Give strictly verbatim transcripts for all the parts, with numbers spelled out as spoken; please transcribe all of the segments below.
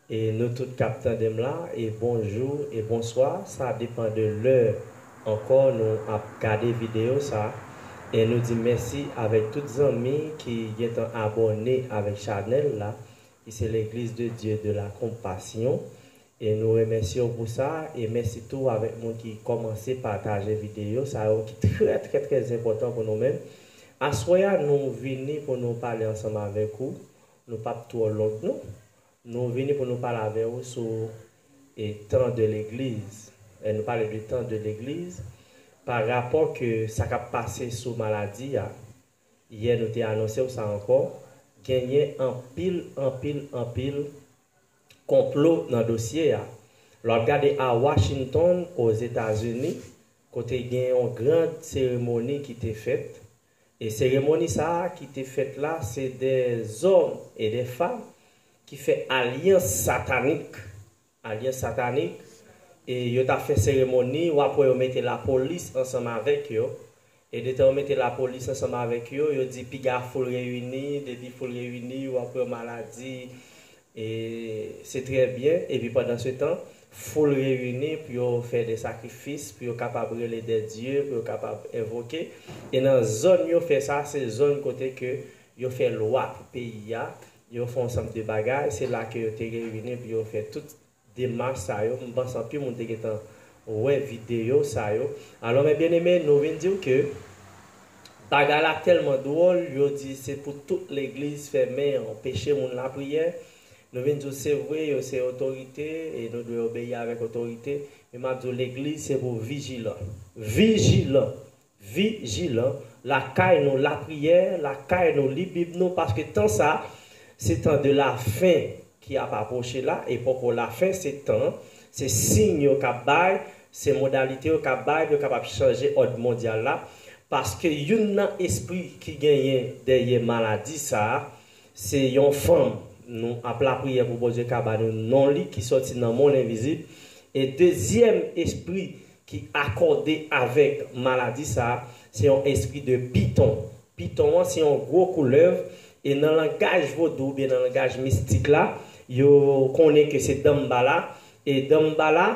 E nou tout k ap tande m la, e bonjou e bonswa, sa depann de lè ankò nou ap gade videyo sa. E nou di mèsi avèk tout zanmi ki gentan abòne avèk chanèl la, ki se Legliz de Dye de la Konpasyon. E nou remèsye w pou sa, e mèsi tou avèk moun ki kòmanse pataje videyo sa yo ki trè, trè, trè enpòtan pou nou menm. Aswè a, nou vini pou nou pale ansanm avèk ou. Nou p ap twò long, non. Nou vini pou nou pale avè w sou e tan de legliz. E nou pale de tan de legliz pa rapò ke sa k ap pase sou maladi a. Yè nou te anonse w sa ankò. Genyen anpil, anpil, anpil konplo nan dosye a. Lè w ap gade a Washington, Ozetazini, kote gen yon gran seremoni ki te fèt. E seremoni sa a ki te fèt la, se de zòm e de fanm ki fè alyans satanik. Alyans satanik. E yo t ap fè seremoni, w ap wè yo mete lapolis ansanm avèk yo. E detan yo mete lapolis ansanm avèk yo, yo di piga foul reyini, depi foul reyini, w ap wè maladi, e se trè byen. Epi pandan se tan, foul reyini pou yo fè de sakrifis, pou yo kapab rele de dye, pou yo kapab envoke. E nan zòn yo fè sa, se zòn kote ke yo fè lwa pou peyi a, yo fè yon ansanm de bagay, se la ke yo te reyini pou yo fè tout demach sa yo. M panse anpil moun te gentan wè videyo sa yo. Alò, men byeneme, nou vin di w ke bagay la tèlman dwòl, yo di se pou tout legliz fèmen, anpeche moun lapriyè. Nou vin di w se vre, yo se otorite, e nou dwe obeyi avèk otorite. Men m ap di w, legliz se pou vijilan. Vijilan! Vijilan, lakay nou lapriyè, lakay nou li Bib nou, paske tan sa, se tan de lafen ki ap apwoche la, e poko lafen, se tan, se siy yo k ap bay, se modalite yo k ap bay pou yo kapab chanje òd mondyal la, paske youn nan espri ki genyen dèyè maladi sa a, se yon fanm. Nou ap lapriyè pou Bondye ka ba nou non li ki sòti nan monn envizib. E dezyèm espri ki akòde avèk maladi sa a, se yon espri de piton. Piton an se yon gwo koulèv, e nan langaj vodou oubyen nan langaj mistik la, yo konnen ke se Danmbala, e Danmbala,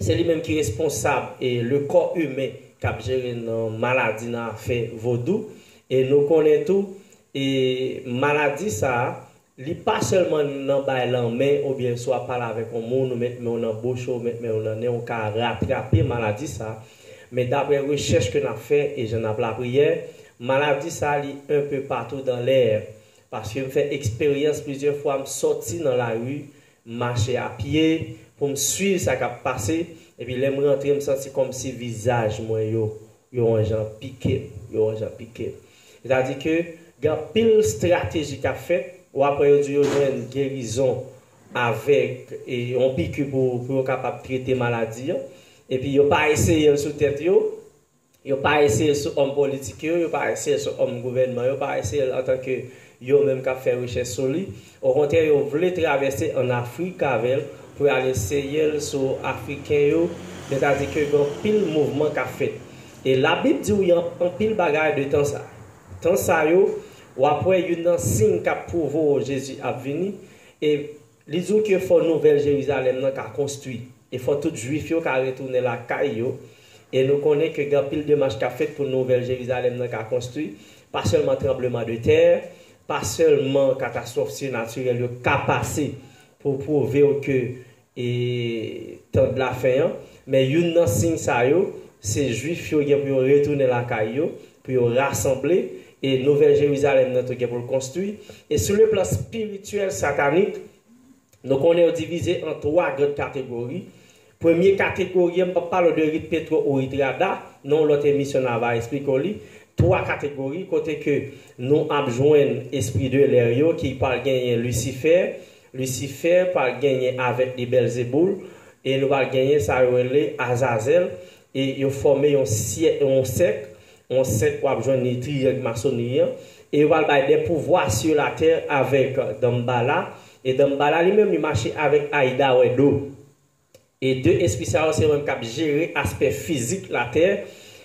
se li menm ki responsab e le kò imen k ap jere nan maladi, nan afè vodou. E nou konnen tou, e maladi sa a, li pa sèlman nan bay lanmen oubyen si w ap pale avèk yon moun, ou met men w nan bouch ou, ou met men w nan nen w, ou ka ratrape maladi sa a. Men daprè rechèch ke n ap fè e jan n ap lapriyè, maladi sa a li un peu partout dans l'air. Paske m fè eksperyans plizyè fwa, m sòti nan lari, m mache a pye pou m swiv sa k ap pase, epi lè m rantre, m santi kòmsi vizaj mwen yo, yo yon jan pike m, yo yon jan pike m. Sètadi ke gen anpil estrateji k ap fèt, w ap wè yo di yo jwenn gerizon avèk e, yon piki pou, pou yo kapab trete maladi an, epi yo pa eseye l sou tèt yo, yo pa eseye l sou òm politik yo, yo pa eseye l sou òm gouvènman yo, pa eseye l antanke yo menm k ap fè rechèch sou li. Okontrè, yo vle travèse ann Afrik avè l pou y al eseye l sou Afriken yo, sètadi ke gen anpil mouvman k ap fèt. E Labib di w gen anpil bagay de tan sa. Tan sa yo, w ap wè youn nan siy k ap pwouve w Jezi ap vini. E li di w ke fò Nouvèl Jerizalèm nan ka konstwi. E fò tout Jwif yo ka retounen lakay yo. E nou konnen ke gen anpil demach k ap fèt pou Nouvèl Jerizalèm nan ka konstwi. Pa sèlman tranbleman de tè, pa sèlman katastwòf sinatirèl yo ka pase pou pwouve w ke e tan de lafen an. Men youn nan siy sa yo, se Jwif yo gen pou yo retounen lakay yo, pou yo rasanble, e Nouvèl Jerizalèm nan tou gen pou l konstwi. E sou le plan espirityèl satanik, nou konnen yo divize an twa gran kategori. Premye kategori an, m p ap pale w de rit Petwo ou rit Rada, nan yon lòt emisyon n a va eksplike w li. Twa kategori, kote ke nou ap jwenn espri de lè yo, ki pral genyen Lisifè, Lisifè pral genyen avèk li Bèlzeboul, e nou pral genyen sa yo rele Azazèl, e yo fòme yon syè-, yon sèk, yon sèk w ap jwenn li triyang masonri an, e yo pral bay de pouvwa sur la terre avèk Danmbala, e Danmbala li menm li mache avèk Aida Wedo. E de espri sa yo se yo menm k ap jere aspè fizik latè.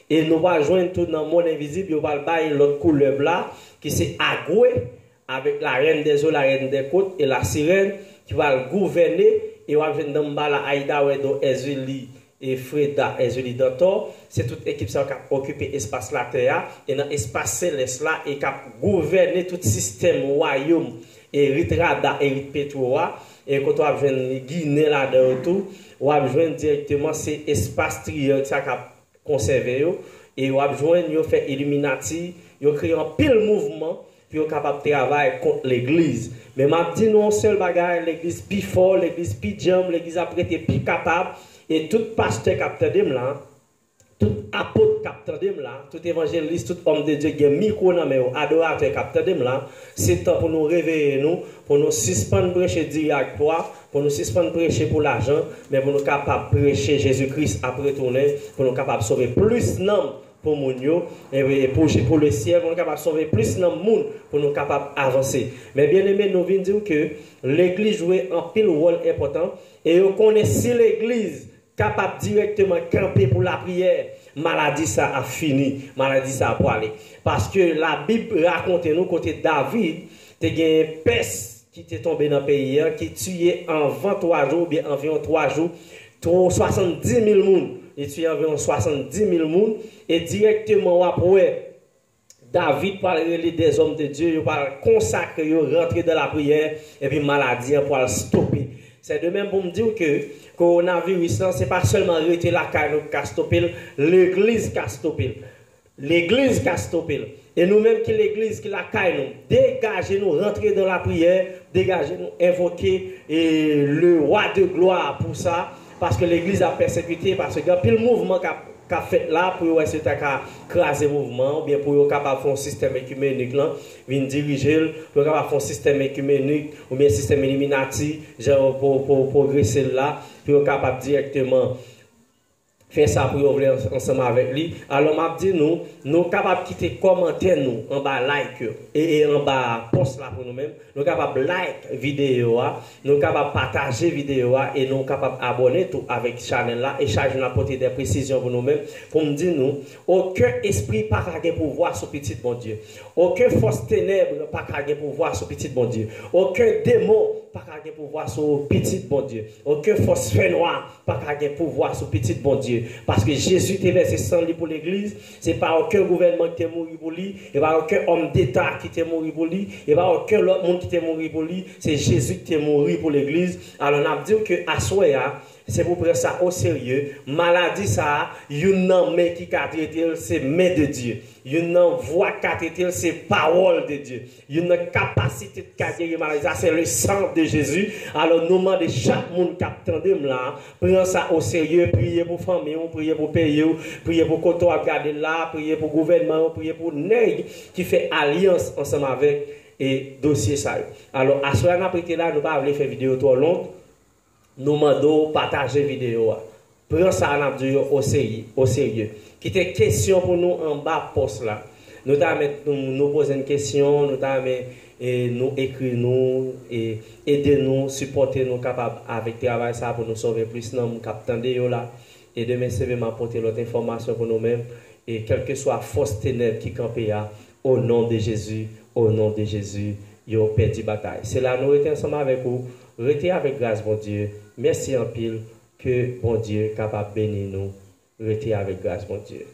E nou pral jwenn tou nan monn envizib, yo pral bay lòt koulèv la, ki se Agwe, avèk la reine des eaux, la reine des côtes et la sirène. ki pral gouvène, e w ap jwenn Dambala, Aida, Wedo, Ezili, e Freda, Ezili, Dantò. Se tout ekip sa yo k ap okipe espas latè a, e nan espas selès la, e k ap gouvène tout sistèm wayòm, e rit Rada, e rit Petwo a, e kote w ap jwenn Ginen ladan yo tou, w ap jwenn dirèkteman se espas triyang sa k ap konsève yo, e w ap jwenn yo fè Illuminati, yo kreye anpil mouvman pou yo kapab travay kont legliz. Men m ap di nou yon sèl bagay, legliz pi fò, legliz pi djanm, legliz ap rete pi kapab, e tout pastè k ap tande m la, tout apot k ap tande m la, tout evanjelis, tout òm de Dye gen mikwo nan men yo, adoratè k ap tande m la, se tan pou nou reveye nou, pou nou sispann preche diri ak pwa, pou nou sispann preche pou lajan, men pou nou kapab preche Jezi Kris ap retounen, pou nou kapab sove plis nanm pou moun yo, e, e pou, pou lesyèl, pou nou kapab sove plis nanm moun, pou nou kapab avanse. Men byeneme, nou vin di w ke legliz jwe anpil wòl enpòtan, e yo konnen si legliz kapab dirèkteman kanpe pou lapriyè, maladi sa ap fini, maladi sa ap pwale. Paske Labib rakonte nou kote David te gen pès ki te tonbe nan peyi a, ki tiye anvan twa jou, oubyen anviwon twa jou, twa, swasanndis mil moun. Li tiye anviwon swasanndis mil moun, e dirèkteman w ap wè David pral rele dèzòm de Dye, yo pral konsakre yo, rantre dan lapriyè, epi maladi an pral stope. Se de menm pou m di w ke kowonaviris lan, se pa sèlman rete lakay nou ki ka stope l, legliz ka stope l. Legliz ka stope l. E nou menm ki legliz, ki lakay nou, degaje nou, rantre dan lapriyè, degaje nou, envoke, e, le wa de glwa pou sa, paske legliz ap pèsekite, paske gen anpil mouvman k ap, k ap fèt la pou yo wè si yo ta ka kraze mouvman an, oubyen pou yo kapab fè yon sistèm ekimenik lan, vin dirije l, pou yo kapab fè yon sistèm ekimenik, oubyen sistèm Iliminati, jan yo po-, po-, pwogrese l la, pou yo kapab dirèkteman fè sa pou yo vle ans-, ansanm avèk li. Alò, m ap di nou, nou kapab kite kòmantè nou anba like yo, e, e anba pòs la pou nou menm. Nou kapab like videyo a, nou kapab pataje videyo a, e nou kapab abòne tou avèk chanèl la. E chak jou n ap pote de presizyon pou nou menm, pou m di nou, okenn espri pa ka gen pouvwa sou pitit Bondye. Okenn fòs tenèb pa ka gen pouvwa sou pitit Bondye. Okenn demon pa ka gen pouvwa sou pitit Bondye. Okenn fòs fènwa pa ka gen pouvwa sou pitit Bondye. Paske Jezi te vèse san li pou legliz. Se pa okenn gouvènman ki te mouri pou li. E pa okenn òm deta ki te mouri pou li. E pa okenn lòt moun ki te mouri pou li. Se Jezi ki te mouri pou legliz. Alò, n ap di w ke aswè a, se pou pran sa oserye. Maladi sa a, youn nan men ki ka trete l, se men de Dye. Youn nan vwa k ka trete l, se pawòl de Dye. Youn nan kapasite k ka geri maladi sa, se le sang de Jésus. Alò, nou mande chak moun k ap tande m la, pran sa oserye, priye pou fanmi w, priye pou peyi w, priye pou kote w ap gade l la, priye pou gouvènman w, priye pou nèg ki fè alyans ansanm avèk, e, dosye sa yo. Alò, aswè a n ap rete la, nou pa vle fè videyo twò long. Nou mande w pataje videyo a. Pran sa n ap di yo oserye, oserye. Kite kesyon pou nou anba pòs la. Nou ta renmen nou, nou poze n kesyon, nou ta renmen, e, nou ekri nou, e, ede nou, sipòte nou kapab avèk travay sa pou nou sove plis nanm k ap tande yo la. E demen semèn m ap pote lòt enfòmasyon pou nou menm. E kèlkeswa fòs tenèb ki kanpe a, o non de Jezi, o non de Jezi, yo pèdi batay. Se la nou rete ansanm avèk ou. Rete avèk gras Bondye. Mèsi anpil. Ke Bondye kapab beni nou. Rete avèk gras Bondye.